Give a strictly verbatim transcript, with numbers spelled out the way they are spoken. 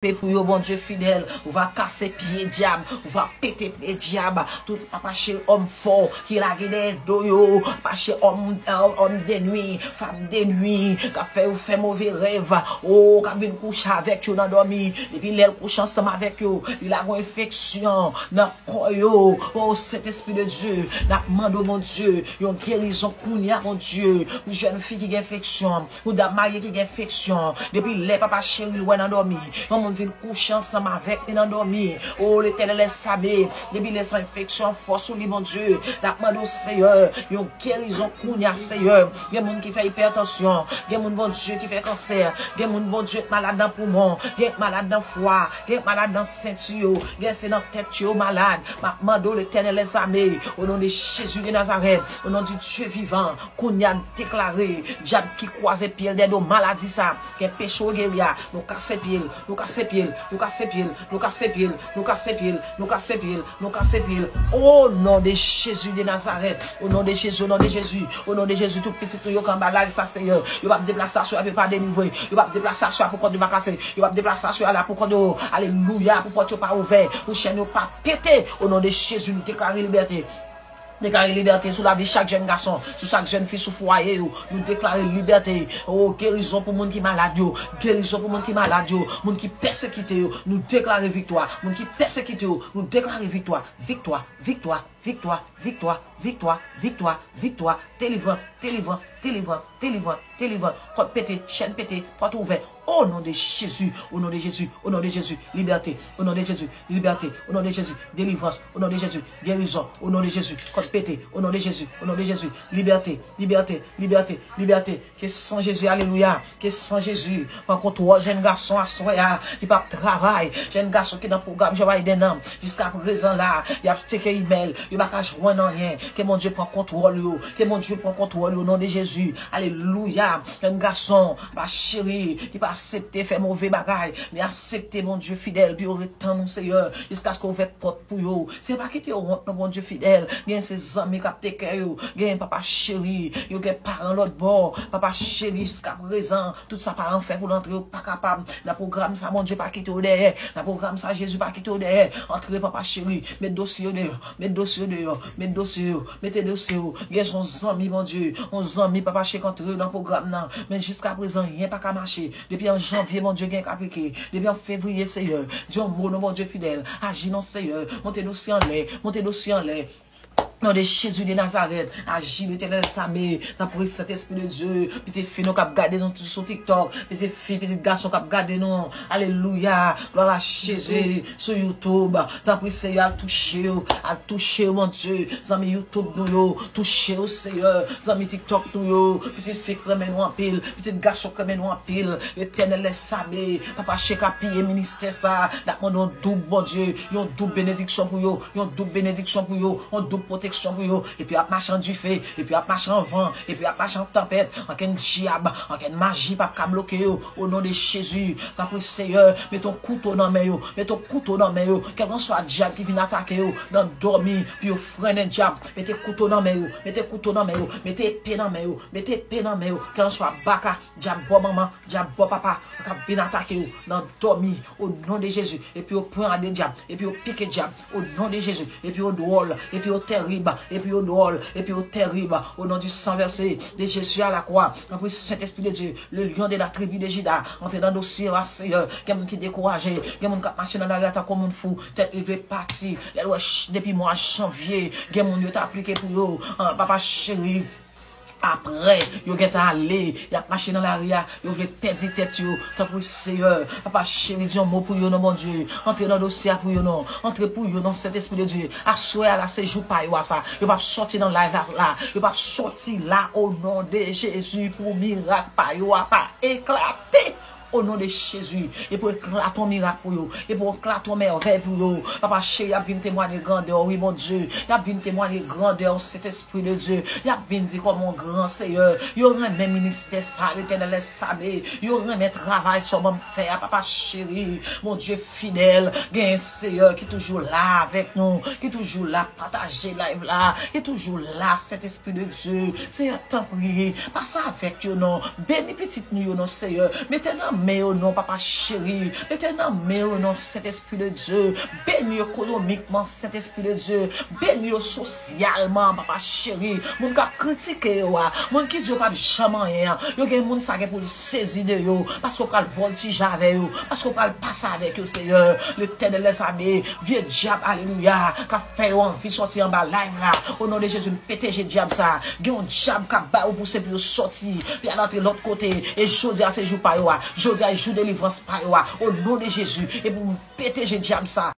Pe pou yo, Bondye fidèl, ou va kase pye dyab, ou va pete pye dyab. Tout papa cheri òm fò ki lage dèyè do yo, papa cheri òm, òm, òm de nwi, fanm de nwi, k ap fè yo fè move rèv, o, k ap vin kouche avèk yo nan dòmi. Depi lè l kouche ansanm avèk yo, li lage yon enfeksyon nan kò yo. O, Sentespri de Dye, n ap mande w, Bondye, yon gerizon kounye a, Bondye, pou jèn fi ki gen enfeksyon, pou dam marye ki gen enfeksyon, depi lè papa cheri l wè nan dòmi, yon moun vin kouche ansanm avèk li nan dòmi. O, Letènèl dèzame, depi lè sa enfeksyon an fò sou li, Bondye, n ap mande w, Seyè, yon gerizon kounye a, Seyè. Gen moun ki fè ipètansyon, gen moun, Bondye, ki fè kansè, gen moun, Bondye, k malad nan poumon, gen k malad nan fwa, gen k malad nan senti yo, gen se nan tèt yo malad. M ap mande w, Letènèl dèzame, o non de Jezi de Nazarèt, o non di Dye vivan, kounye a n deklare, dyab ki kwaze pye l dèyè do maladi sa, gen peche w geri a, nou kase pye l, nou kase pye l, nou kase pye l, nou kase pye l, nou kase pye l, nou kase pye l, nou kase pye l. O non de Jezi de Nazarèt, o non de Jezi, o non de Jezi, o non de Jezi, tout pitit nou yo k anba live sa, Seyè, yo p ap deplase aswè a, yo pa delivre, yo p ap deplase aswè a pou kòd yo pa kase, yo p ap deplase aswè a la pou kòd yo, alelouya, pou pòt yo pa ouvè, pou chèn yo pa pete. O non de Jezi, nou deklare libète. Deklare libète sou lavi chak jèn gason, sou chak jèn fi, sou fwaye yo. Nou deklare libète. O, gerizon pou moun ki malad yo. Gerizon pou moun ki malad yo. Moun ki pèsekite yo. Nou deklare viktwa. Moun ki pèsekite yo. Nou deklare viktwa. Viktwa, viktwa, viktwa, viktwa, viktwa, viktwa, viktwa. Delivrans, delivrans, delivrans, delivrans, delivrans. Pòt pete, chèn pete, pòt ouvè. O non de Jezi, o non de Jezi, o non de Jezi, libète, o non de Jezi, libète, o non de Jezi, delivrans, o non de Jezi, gerizon, o non de Jezi, kòd pete, o non de Jezi, o non de Jezi, libète, libète, libète, libète, ke san Jezi, alelouya, ke san Jezi pran kontwòl jèn gason aswè a, ki p ap travay, jèn gason ki nan pwogram Joe Biden nan, jiska prezan la, y ap tcheke imèl, yo pa ka jwenn anyen, ke Bondye pran kontwòl yo, ke Bondye pran kontwòl yo, o non de Jezi, alelouya, jèn gason, pa cheri, ki pa aksepte fè move bagay, men aksepte Bondye fidèl, pou yo ret tann ou, Seyè, jiskaske w ouvè pòt pou yo. Seyè, pa kite yo wont, non, Bondye fidèl. Gen se zanmi k ap teke yo, gen papa cheri, yo gen paran lòt bò, papa cheri, jiska prezan, tout sa paran fè pou l antre, yo pa kapab. Nan pwogram sa, Bondye, pa kite yo dèyè. Nan pwogram sa, Jezi, pa kite yo dèyè. Antre, papa cheri, met dosye yo deyò. Met dosye yo deyò, met dosye yo, mete dosye yo. Gen yon zanmi, Bondye, yon zanmi, papa cheri, k antre nan pwogram nan. Men jiska prezan, anyen pa ka mache. Depi an janvye, Bondye, gen k aplike. Depi an fevriye, Seyè, di yon mo, non, Bondye fidèl. Aji, non, Seyè. Monte dosye anlè, monte dosye anlè. Non de Jezi de Nazarèt, aji, Letènèl dèzame, tanpri, Sentespri de Dye, pitit fi nou k ap gade nou sou TikTok, pitit fi, pitit gason k ap gade nou, alelouya, glwa a Jezi, sou YouTube, tanpri, Seyè, al touche yo, al touche yo, Bondye, zanmi YouTube nou yo, touche yo, Seyè, zanmi TikTok nou yo, pitit fi k renmen nou anpil, pitit gason k renmen nou anpil, Letènèl dèzame, papa cheri k ap piye ministè sa, n ap mande yon doub, Bondye, yon doub benediksyon pou yo, yon doub benediksyon pou yo, yon doub pwoteksyon pou yo, epi y ap mache an dife, epi y ap mache an van, epi y ap mache an tanpèt, ankenn dyab, ankenn maji p ap ka bloke yo, o non de Jezi, tanpri Seyè, mete yon kouto nan men yo, mete yon kouto nan men yo, kèlkanswa dyab ki vin atake yo nan dòmi, pou yo frennen dyab, mete kouto nan men yo, mete kouto nan men yo, mete epe nan men yo, mete epe nan men yo, kèlkanswa baka, dyab bò manman, dyab bò papa, k ap vin atake yo nan dòmi, o non de Jezi, epi yo ponyade dyab, epi yo pike dyab, o non de Jezi, epi yo dwòl, epi yo tèrib, epi yo dwòl, epi yo tèrib, o non di san vèse de Jezi a la kwa, tanpri Sentespri de Dye, le lion de la tribi de Jida, antre nan dosye a, Seyè, gen moun ki dekouraje, gen moun k ap mache nan lari a tankou moun fou, tèt li vle pati, lè l wè ch-, depi mwa janvye, gen moun yo t aplike pou yo, ah, papa cheri, Apre, yo gentan ale, y ap mache nan lari a, yo vle pèdi tèt yo. Tanpri, Seyè, papa cheri, di yon mo pou yo non, Bondye. Antre nan dosye a pou yo non. Antre pou yo non, Sentespri de Dye. Aswè a la, se jou pa yo a sa. Yo p ap sòti nan live la, la. Yo p ap sòti la, o non de Jezi, pou mirak pa yo a pa eklate. O non de Jezi, e pou eklate yon mirak pou yo, e pou eklate yon mèvèy pou yo. Papa cheri, y ap vin temwanye grandè w, wi, Bondye. Y ap vin temwanye grandè w, Sentespri de Dye. Y ap vin di kòman w gran, Seyè. Yo renmen ministè sa, Letènèl dèzame. Yo renmen travay sa w ban m fè a, papa cheri. Bondye fidèl, gen Seyè ki toujou la avèk nou, ki toujou la pataje live la, ki toujou la, Sentespri de Dye. Seyè, tanpri, pase avèk yo non. Beni pitit nou yo non, Seyè. Mete nan men yo non, papa cheri. Mete nan men yo non, Sentespri de Dye. Beni yo ekonomikman, Sentespri de Dye. Beni yo sosyalman, papa cheri. Moun k ap kritike yo a, moun ki di yo p ap janm anyen an, yo gen moun sa gen pou l sezi de yo, paske w pral vòltije avè yo, paske w pral pase avèk yo, Seyè. Letènèl dèzame, vye dyab, alelouya, k ap fè yo anvi sòti anba live la. O non de Jezi, m pete je dyab sa. Gen yon dyab k ap ba yo pouse pou yo sòti, pou y al antre lòt kote. E jodi a se jou pa yo a. Jodi a e jou delivrans pa yo a. O non de Jezi. E pou m pete je dyab sa.